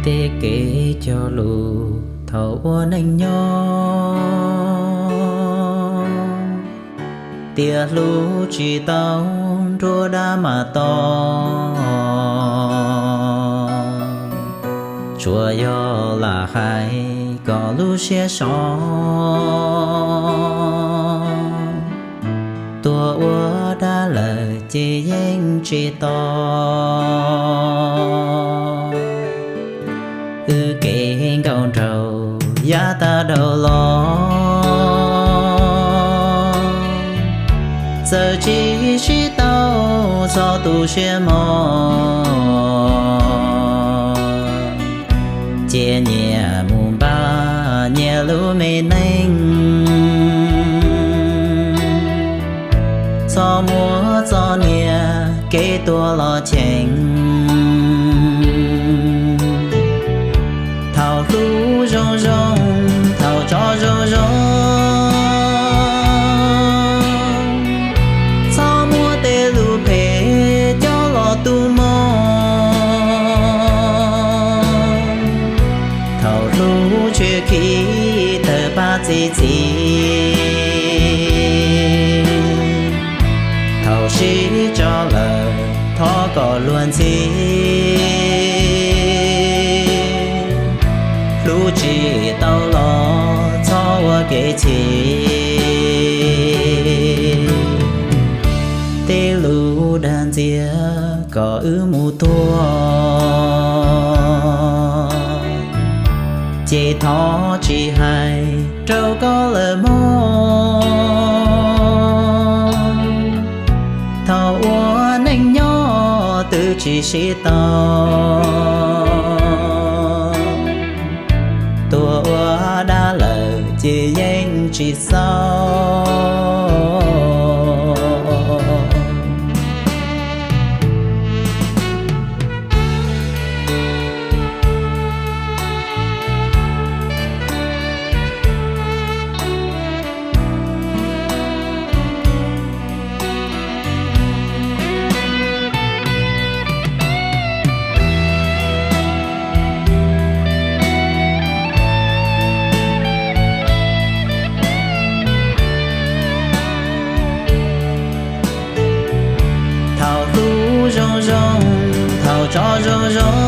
Tej kev cog lus thaum ua neej nyob, tias hlub tsis tau nruab dab mas tos, tsuas yog lam hais kom lub siab so. Tuag ua dab lawm ces yeej tsis tau. Wb kev nkauj nraug yav tas dhau los, txawm tsis sib tau txog tu siab mog, cia nyias mus npaj nyias lub me neej, txhob muab txoj niam kev tuag los cheem. Thaum hlub zoo zoo, thaum tso zoo zoo, txhob muab tej lus phem coj los tu moo. Thaum hlub tshwm khim tawg paj txi txiv, thaum sib tso lawm thov kom luag ntxhi. Hlub tsis tau los txhob ua kev chim, tej lus dag ntxias kom wb mus tuag, ces thov tsis hais rau koj lawm mog. Thaum ua neej nyob twb tsis sib tau, tuag ua dab lawm ces yeej tsis txaus. Thaum hlub zoo zoo, thaum tso zoo zoo,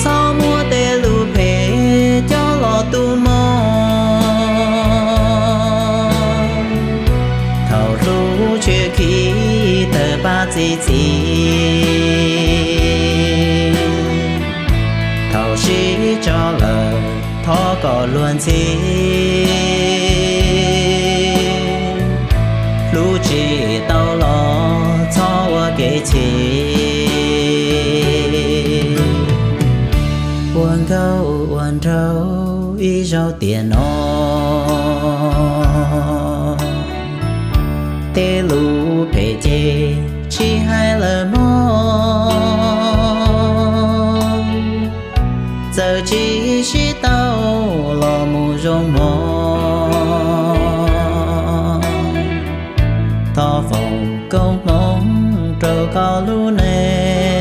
txhob muab tej lus phem coj los tu moo. Thaum hlub tshwm khim tawg paj txi txiv, thaum sib tso lawm thov kom luag ntxhi. Hlub tsis tau los txhob ua kev chim, ua nkauj ua nraug ib zaug tiam no. Tej lus phem ces tsis hais lawm mog, txawm tsis sib tau los mus zoo mog. Thov foom koob hmoov rau koj lub neej.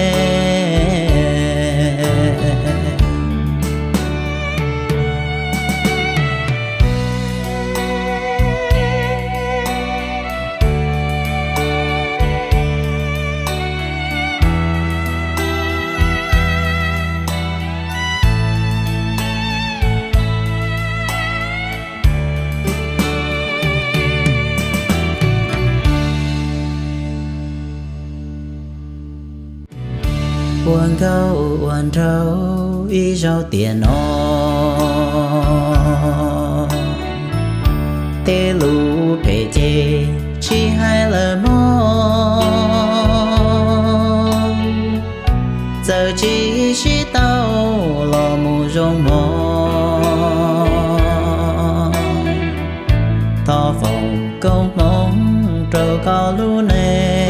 Ua nkauj ua nraug ib zaug tiam no. Tej lus phem ces tsis hais lawm mog, txawm tsis sib tau los mus zoo mog. Thov foom koob hmoov rau koj lub neej.